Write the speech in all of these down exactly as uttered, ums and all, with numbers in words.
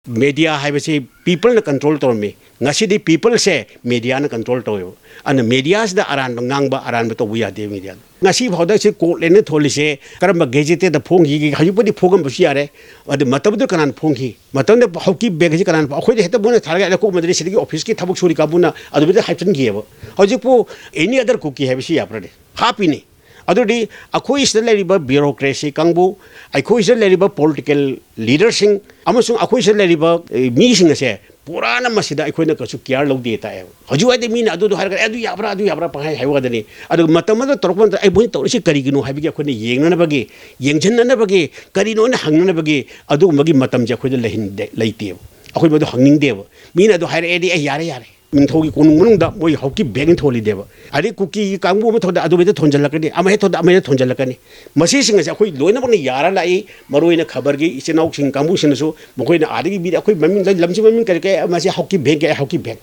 Media ꯍꯥꯏꯕꯁꯤ ꯄꯤꯄꯜꯅ control ꯇꯧꯔꯝꯃꯤ꯫ ꯉꯁꯤꯗꯤ ꯄꯤꯄꯜꯁꯦ ꯃꯦꯗꯤꯌꯥꯅ ꯀꯟꯇ꯭ꯔꯣꯜ ꯇꯧꯋꯦꯕ꯫ ꯑꯗꯨꯅ ꯃꯦꯗꯤꯌꯥꯁꯤꯗ ꯑꯔꯥꯟꯕ ꯉꯥꯡꯕ, ꯑꯔꯥꯟꯕ ꯇꯧꯕ ꯌꯥꯗꯦ ꯃꯦꯗꯤꯌꯥꯗ꯫ ꯉꯁꯤ ꯐꯥꯎꯗ ꯁꯤ ꯀꯣꯔꯠ ꯂꯦꯟꯅ ꯊꯣꯜꯂꯤꯁꯦ ꯀꯔꯝꯕ ꯒꯦꯖꯦꯇꯦꯗ ꯐꯣꯡꯈꯤꯒꯦ? ꯍꯧꯖꯤꯛꯄꯨꯗꯤ ꯐꯣꯡꯉꯝꯕꯁꯨ ꯌꯥꯔꯦ꯫ ꯑꯗꯨ ꯃꯇꯝꯗꯨꯗ ꯀꯅꯥꯅ ꯐꯣꯡꯈꯤ? ꯃꯇꯝꯗ ꯍꯧꯀꯤ ꯕꯦꯒ ꯑꯁꯤ ꯀꯅꯥꯅ ꯐꯣꯡ-, ꯑꯩꯈꯣꯏꯗ ꯍꯦꯛꯇ ꯃꯣꯏꯅ ꯊꯥꯔꯒ ꯍꯦꯛꯇ ꯀꯣꯛ ꯃꯗꯨꯗꯤ ꯁꯤꯗꯒꯤ ꯑꯣꯐꯤꯁꯀꯤ ꯊꯕꯛ ꯁꯨꯔꯤ ꯀꯥꯡꯕꯨꯅ ꯑꯗꯨꯃꯥꯏꯅ ꯍꯥꯏꯞꯆꯤꯟꯈꯤꯑꯕ꯫ ꯍꯧꯖꯤꯛꯄꯨ ꯑꯦꯅꯤ ꯑꯗꯔ ꯀꯨꯀꯤ ꯍꯥꯏꯕꯁꯤ ꯌꯥꯕ꯭ꯔꯅꯦ? ꯍꯥꯞꯄꯤꯅꯤ꯫ ꯑꯗꯨꯗꯤ ꯑꯩꯈꯣꯏ ꯁꯤꯗ ꯂꯩꯔꯤꯕ ꯕ꯭ꯌꯨꯔꯣꯀ꯭ꯔꯦꯁꯤ ꯀꯥꯡꯕꯨ, ꯑꯩꯈꯣꯏ ꯁꯤꯗ ꯂꯩꯔꯤꯕ ꯄꯣꯂꯤꯇꯤꯀꯦꯜ ꯂꯤꯗꯔꯁꯤꯡ ꯑꯃꯁꯨꯡ ꯑꯩꯈꯣꯏ ꯁꯤꯗ ꯂꯩꯔꯤꯕ, ꯑꯦ, ꯃꯤꯁꯤꯡ ꯑꯁꯦ ꯄꯨꯔꯥꯅ ꯃꯁꯤꯗ ꯑꯩꯈꯣꯏꯅ ꯀꯩꯁꯨ ꯀꯤꯌꯥꯔ ꯂꯧꯗꯦ ꯇꯥꯛꯑꯦꯕ꯫ ꯍꯧꯖꯤꯛ ꯋꯥꯏꯗꯤ ꯃꯤꯅ ꯑꯗꯨꯗꯣ ꯍꯥꯏꯔꯒ, "ꯑꯦ, ꯑꯗꯨ ꯌꯥꯕ꯭ꯔꯥ, ꯑꯗꯨ ꯌꯥꯕ꯭ꯔꯥ?" ꯄꯪꯍꯥꯏ ꯍꯥꯏꯕ ꯋꯥꯗꯅꯤ꯫ ꯑꯗꯨꯒ ꯃꯇꯝ ꯑꯃꯗ ꯇꯧꯔꯛꯄ ꯃꯇꯝꯗ ꯑꯩ ꯃꯣꯏꯅ ꯇꯧꯔꯤꯁꯤ ꯀꯔꯤꯒꯤꯅꯣ ꯍꯥꯏꯕꯒꯤ ꯑꯩꯈꯣꯏꯅ ꯌꯦꯡꯅꯅꯕꯒꯤ, ꯌꯦꯡꯁꯤꯟꯅꯅꯕꯒꯤ, ꯀꯔꯤꯅꯣꯅ ꯍꯪꯅꯅꯕꯒꯤ ꯑꯗꯨꯒꯨꯝꯕꯒꯤ ꯃꯇꯝꯁꯦ ꯑꯩꯈꯣꯏꯗ ꯂꯩꯍꯟꯗꯦ, ꯂꯩꯇꯦꯕ꯫ ꯑꯩꯈꯣꯏ ꯃꯗꯨ ꯍꯪꯅꯤꯡꯗꯦꯕ꯫ ꯃꯤꯅ ꯑꯗꯨ ꯍꯥꯏꯔꯛꯑꯦꯗꯤ, "ꯑꯦ, ꯌꯥꯔꯦ, ꯌꯥꯔꯦ"꯫ ꯅꯤꯡꯊꯧꯒꯤ ꯀꯣꯅꯨꯡ ꯃꯅꯨꯡꯗ ꯃꯣꯏ ꯍꯧꯀꯤ ꯕꯦꯒ ꯊꯣꯜꯂꯤꯗꯦꯕ꯫ ꯑꯗꯩ ꯀꯨꯀꯤꯒꯤ ꯀꯥꯡꯕꯨ ꯑꯃ ꯊꯣꯟꯗ ꯑꯗꯨꯃꯥꯏꯗ ꯊꯣꯟꯖꯜꯂꯛꯀꯅꯤ, ꯑꯃ ꯍꯦꯛ ꯊꯣꯟꯗ ꯑꯃ ꯍꯦꯛ ꯊꯣꯟꯖꯜꯂꯛꯀꯅꯤ꯫ ꯃꯁꯤꯁꯤꯡ ꯑꯁꯦ ꯑꯩꯈꯣꯏ ꯂꯣꯏꯅꯃꯛꯅ ꯌꯥꯔ ꯂꯥꯛꯏ꯫ ꯃꯔꯨ ꯑꯣꯏꯅ ꯈꯕꯔꯒꯤ ꯏꯆꯤꯟ ꯏꯅꯥꯎꯁꯤꯡ ꯀꯥꯡꯕꯨꯁꯤꯡꯅꯁꯨ ꯃꯈꯣꯏꯅ ꯑꯥꯗꯒꯤ ꯃꯤꯗ ꯑꯩꯈꯣꯏ ꯃꯃꯤꯡ, ꯂꯝꯁꯤ ꯃꯃꯤꯡ ꯀꯔꯤ ꯀꯔꯤ, ꯃꯁꯤ ꯍꯧꯀꯤ ꯕꯦꯒ ꯀꯌꯥ, ꯍꯧꯀꯤ ꯕꯦꯒ꯫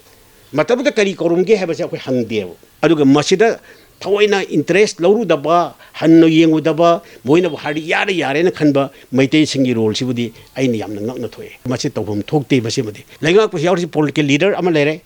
ꯃꯇꯝꯗꯨꯗ ꯀꯔꯤ ꯀꯧꯔꯝꯒꯦ ꯍꯥꯏꯕꯁꯦ ꯑꯩꯈꯣꯏ ꯍꯪꯗꯦꯕ꯫ ꯑꯗꯨꯒ ꯃꯁꯤꯗ ꯊꯑꯣꯏꯅ ꯏꯟꯇꯔꯦꯁ ꯂꯧꯔꯨꯗꯕ, ꯍꯟꯅ ꯌꯦꯡꯉꯨꯗꯕ, ꯃꯣꯏꯅꯕꯨ ꯍꯥꯏꯔꯗꯤ ꯌꯥꯔꯦ ꯌꯥꯔꯦꯅ ꯈꯟꯕ ꯃꯩꯇꯩꯁꯤꯡꯒꯤ ꯔꯣꯜꯁꯤꯕꯨꯗꯤ ꯑꯩꯅ ꯌꯥꯝꯅ ꯉꯛꯅ ꯊꯣꯛꯑꯦ꯫ ꯃꯁꯤ ꯇꯧꯐꯝ ꯊꯣꯛꯇꯦ꯫ ꯃꯁꯤꯃꯗꯤ ꯂꯩꯉꯥꯛꯄꯁꯨ ꯌꯥꯎꯔꯤꯁꯤ ꯄꯣꯂꯤꯇꯤꯀꯦꯜ ꯂꯤꯗꯔ ꯑꯃ ꯂꯩꯔꯦ,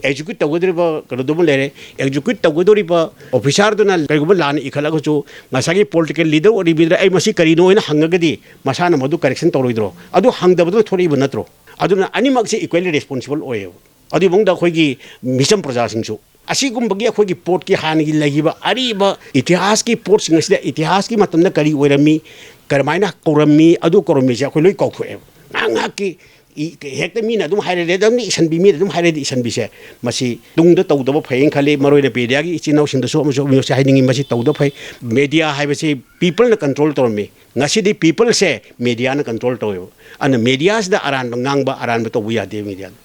ꯑꯦꯛꯖꯤꯀ꯭ꯌꯨꯠ ꯇꯧꯒꯗꯧꯔꯤꯕ ꯀꯩꯅꯣꯗꯨꯃ ꯂꯩꯔꯦ, ꯑꯦꯛꯖꯤꯀ꯭ꯌꯨꯠ ꯇꯧꯒꯗꯧꯔꯤꯕ ꯑꯣꯐꯤꯁꯥꯔꯗꯨꯅ ꯀꯔꯤꯒꯨꯝꯕ ꯂꯥꯟꯅ ꯏꯈꯠꯂꯒꯁꯨ ꯉꯁꯥꯏꯒꯤ ꯄꯣꯂꯤꯇꯤꯀꯦꯜ ꯂꯤꯗꯔ ꯑꯣꯏꯔꯤꯕꯗꯨꯗ ꯑꯩ ꯃꯁꯤ ꯀꯔꯤꯅꯣ ꯍꯥꯏꯅ ꯍꯪꯉꯒꯗꯤ ꯃꯁꯥꯅ ꯃꯗꯨ ꯀꯔꯦꯛꯁꯟ ꯇꯧꯔꯣꯏꯗ꯭ꯔꯣ? ꯑꯗꯨ ꯍꯪꯗꯕꯗꯨꯅ ꯊꯣꯛꯂꯛꯏꯕ ꯅꯠꯇ꯭ꯔꯣ? ꯑꯗꯨꯅ ꯑꯅꯤꯃꯛꯁꯦ ꯏꯀ꯭ꯋꯦꯂꯤ ꯔꯦꯁꯄꯣꯟꯁꯤꯕꯜ ꯑꯣꯏꯌꯦꯕ꯫ ꯑꯗꯨꯒꯤ ꯃꯑꯣꯡꯗ ꯑꯩꯈꯣꯏꯒꯤ ꯃꯤꯆꯝ ꯄ꯭ꯔꯖꯥꯁꯤꯡꯁꯨ ꯑꯁꯤꯒꯨꯝꯕꯒꯤ ꯑꯩꯈꯣꯏꯒꯤ ꯄꯣꯠꯀꯤ ꯍꯥꯟꯅꯒꯤ ꯂꯩꯈꯤꯕ ꯑꯔꯤꯕ ꯏꯇꯤꯍꯥꯁꯀꯤ ꯄꯣꯠꯁꯤꯡ ꯑꯁꯤꯗ ꯏꯇꯤꯍꯥꯁꯀꯤ ꯃꯇꯝꯗ ꯀꯔꯤ ꯑꯣꯏꯔꯝꯃꯤ, ꯀꯔꯝꯍꯥꯏꯅ ꯀꯧꯔꯝꯃꯤ, ꯑꯗꯨ ꯀꯧꯔꯝꯃꯤꯁꯦ ꯑꯩꯈꯣꯏ ꯂꯣꯏ ꯀꯥꯎꯊꯣꯛꯑꯦꯕ꯫ ꯉꯥꯏꯍꯥꯛ ꯉꯥꯏꯍꯥꯛꯀꯤ ꯏ-, ꯍꯦꯛꯇ ꯃꯤꯅ ꯑꯗꯨꯝ ꯍꯥꯏꯔꯗꯤ ꯑꯗꯨꯝ ꯏꯁꯟꯕꯤ, ꯃꯤꯅ ꯑꯗꯨꯝ ꯍꯥꯏꯔꯗꯤ ꯏꯁꯟꯕꯤꯁꯦ, ꯃꯁꯤ ꯇꯨꯡꯗ ꯇꯧꯗꯕ ꯐꯩꯌꯦꯅ ꯈꯜꯂꯤ꯫ ꯃꯔꯨ ꯑꯣꯏꯅ ꯃꯦꯗꯤꯌꯥꯒꯤ ꯏꯆꯤꯟ ꯏꯅꯥꯎꯁꯤꯡꯗꯁꯨ ꯑꯃꯁꯨ ꯑꯃꯁꯨ ꯍꯥꯏꯅꯤꯡꯉꯤ, ꯃꯁꯤ ꯇꯧꯗꯕ ꯐꯩ꯫ ꯃꯦꯗꯤꯌꯥ ꯍꯥꯏꯕꯁꯤ ꯄꯤꯄꯜꯅ ꯀꯟꯇ꯭ꯔꯣꯜ ꯇꯧꯔꯝꯃꯤ, ꯉꯁꯤꯗꯤ ꯄꯤꯄꯜꯁꯦ ꯃꯦꯗꯤꯌꯥꯅ ꯀꯟꯇ꯭ꯔꯣꯜ ꯇꯧꯋꯦꯕ꯫ ꯑꯗꯨꯅ ꯃꯦꯗꯤꯌꯥꯁꯤꯗ ꯑꯔꯥꯟꯕ ꯉꯥꯡꯕ, ꯑꯔꯥꯟꯕ ꯇꯧꯕ ꯌꯥꯗꯦ ꯃꯦꯗꯤꯌꯥꯗ꯫